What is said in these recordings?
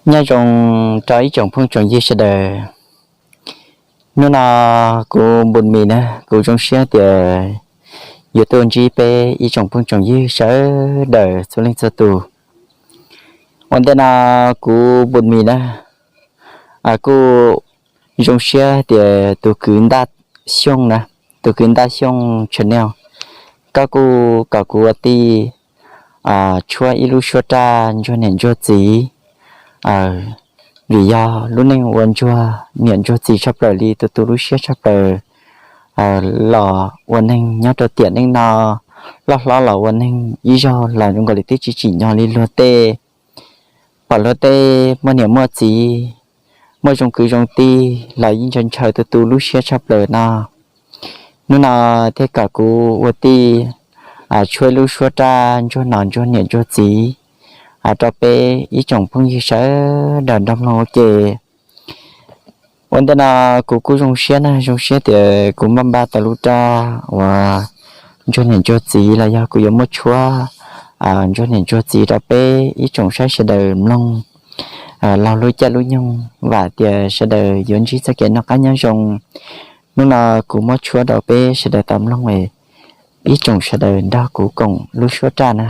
Nyob zoo rau ib tsoom phooj tsoom ywg sawv daws. Hnub no kuv Npus Mis na, kuv zoo siab tias yuav tuaj ntsib peb ib tsoom phooj tsoom ywg sawv daws txhua leej txhua tus. Ua ntej no kuv Npus Mis na, kuj zoo siab tias tus kwv Ntaj Xyooj na, tus kwv Ntaj Xyooj channel, koj kuj kom kuv ua tij tshuab ib lub suab raj ntsuag niam ntsuag txiv, vim yog lub neej ua ntsuag niam ntsuag txiv tshaj plaws li, tu tu lub siab tshaj plaws los ua neeg nyob rau tiam neej no, loj hlob los ua neeg ib zaug los zoo nkaus li twb tsis tsim nyog li luag tej. Pom luag tej muaj niam muaj txiv, muaj zoo kwv zoo tij los yeej ntshaw ntshaw tu tu lub siab tshaj plaws no. Hnub no thiaj kom kuv ua tij tshuab ib lub suab raj ntsuag nom ntsuag niam ntsuag txiv rau peb ib tsoom phooj ywg sawv daws nrog mloog ua ke. Ua ntej no kuv kuj zoo siab na, zoo siab tias kuv npaj npaj tau lub raj uas ntsuag niam ntsuag txiv los yog kuv yuav muab tshuab ntsuag niam ntsuag txiv rau peb ib tsoom saib sawv daws mloog laug lub caij lub nyoog, vam tias sawv daws yuav ntsib txoj kev noj qab nyob zoo. Hnub no kuv muab tshuab rau peb sawv daws tau mloog, ib tsoom sawv daws nrog kuv koom lub suab raj na.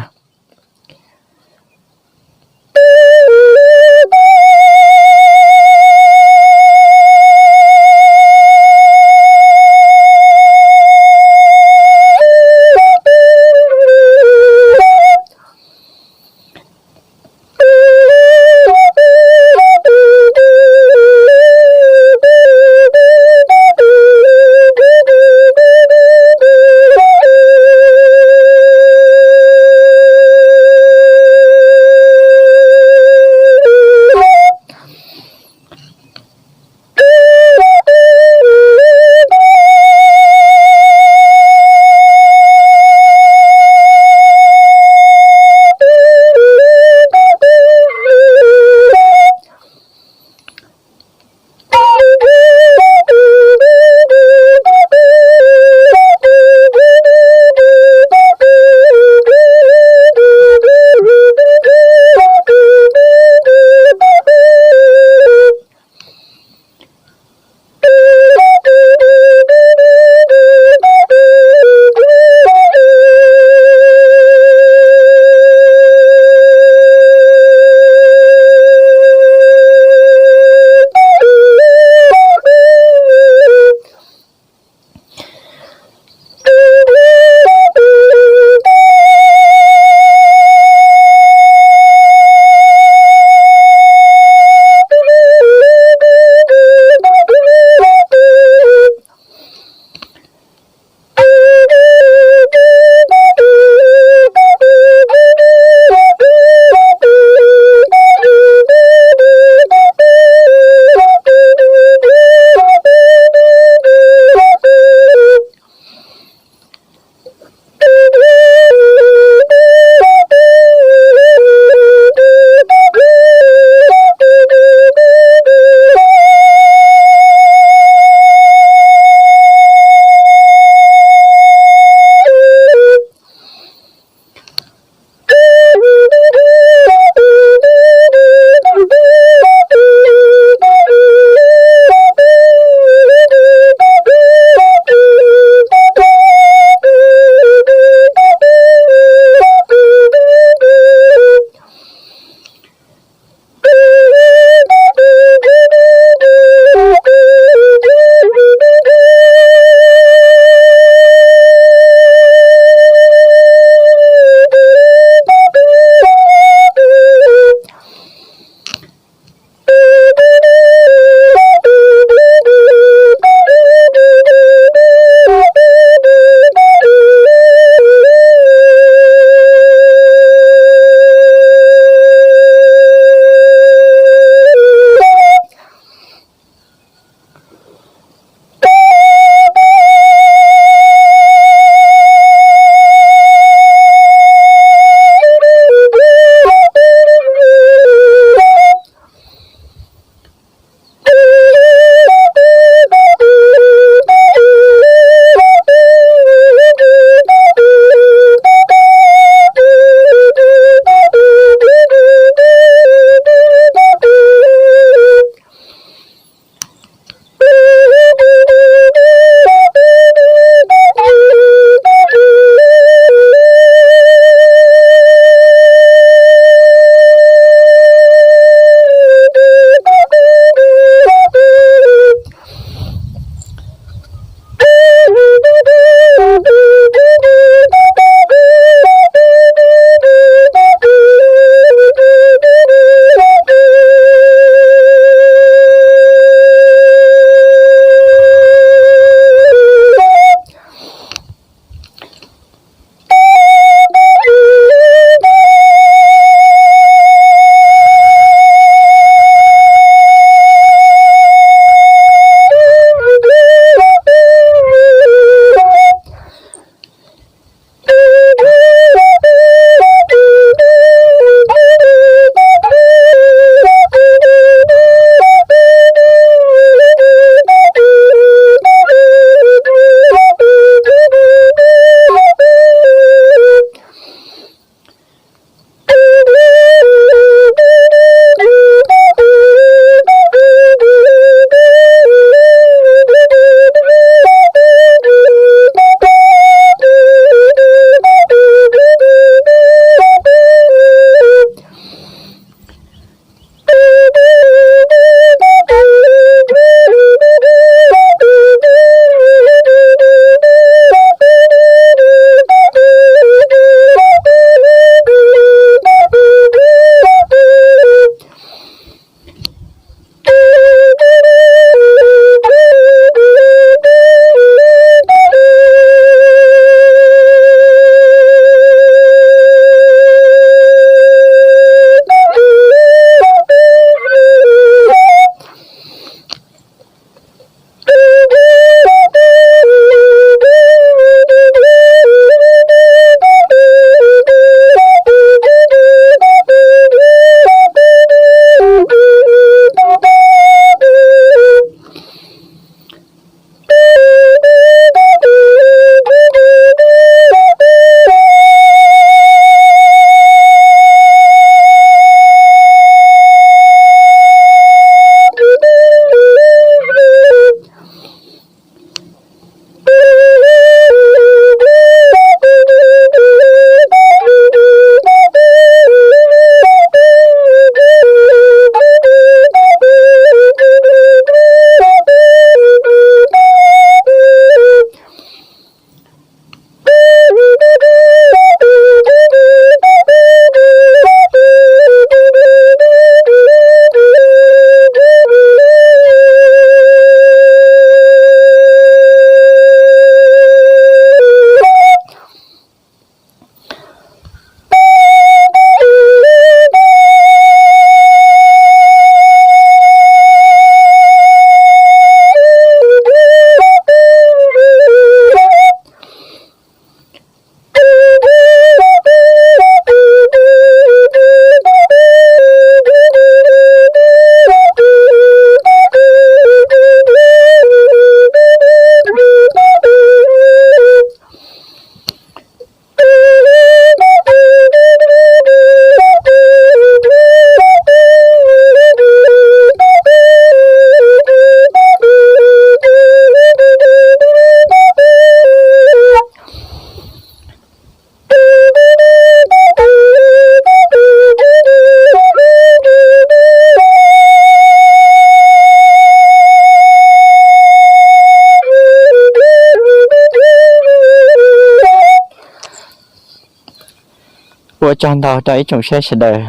Ua tsaug ntau rau ib tsoom saib sawv daws.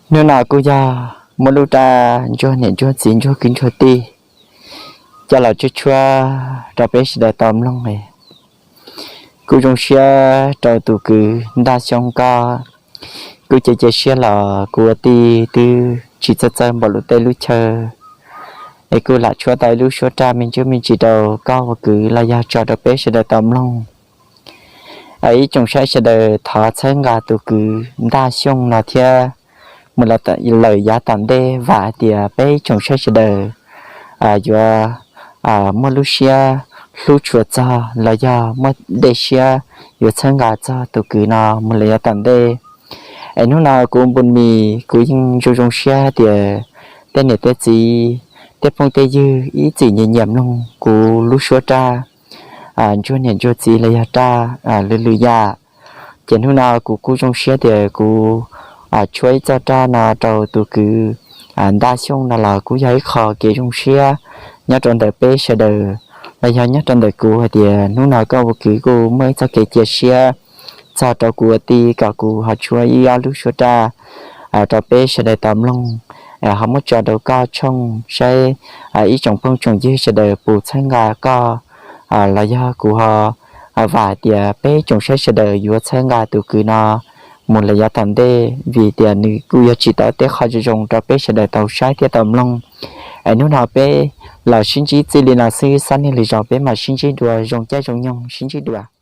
Hnub no kuj yog muab lub raj Ntsuag niam Ntsuag txiv Ntsuag kwv Ntsuag tij coj los tsuj tshuab rau peb sawv daws tau mloog. Kuj zoo siab rau tus kwv Ntaj Xyooj koj kuj cia cia siab los kuv ua tij twb tsis txawj txawj npaum lub teb lub chaw es kuj lam tshuab tau ib lub suab raj me ntsuj me ntsis rau koj ua kwv los yog tso rau peb sawv daws tau mloog. Ib tsoom saib sawv daws thov txhawb nqa tus kwv Ntaj Xyooj no thiab mus lawm yav tom ntej, vam hais tias peb ib tsoom saib sawv daws yuav muaj lub siab hlub tshua txog los yog muaj dej siab yuav txhawb nqa txog tus kwv no mus lawm yav tom ntej. Es hnub no kuv Npus Mis kuv yeej zoo zoo siab hais tias tej niam tej txiv, tej phooj tej ywg ib txwm nyiam nyiam mloog kuv lub suab raj Ntsuag niam Ntsuag txiv los yog raj lwm lwm yam. Ces hnub no kuv kuj zoo siab tias kuv tshuab ib txoj raj no rau tus kwv Ntaj Xyooj no los kuj yog ib qho kev zoo siab nyob rau ntawm peb sawv daws los yog nyob rau ntawm kuv hais tias hnub no koj ua kwv kuj muaj ib txoj kev cia siab txog rau kuv ua tij kom kuv ho tshuab ib ob lub suab raj rau peb sawv daws tau mloog, ho muab tso rau koj tshooj saib ib tsoom phooj tsoom ywg sawv daws puas txhawb nqa koj los yog kuv ho vam hais tias peb tsoom saib sawv daws yuav txhawb nqa tus kwv no mus lawm yav tom ntej vim tias nws kuj yog tsim tau tej qho zoo zoo rau peb sawv daws tau saib thiab tau mloog. Es hnub no peb los sib ntsib txij li no xwb, xab niag lwm zaus peb mam sib ntsib dua, zoo caij zoo nyoog sib ntsib dua.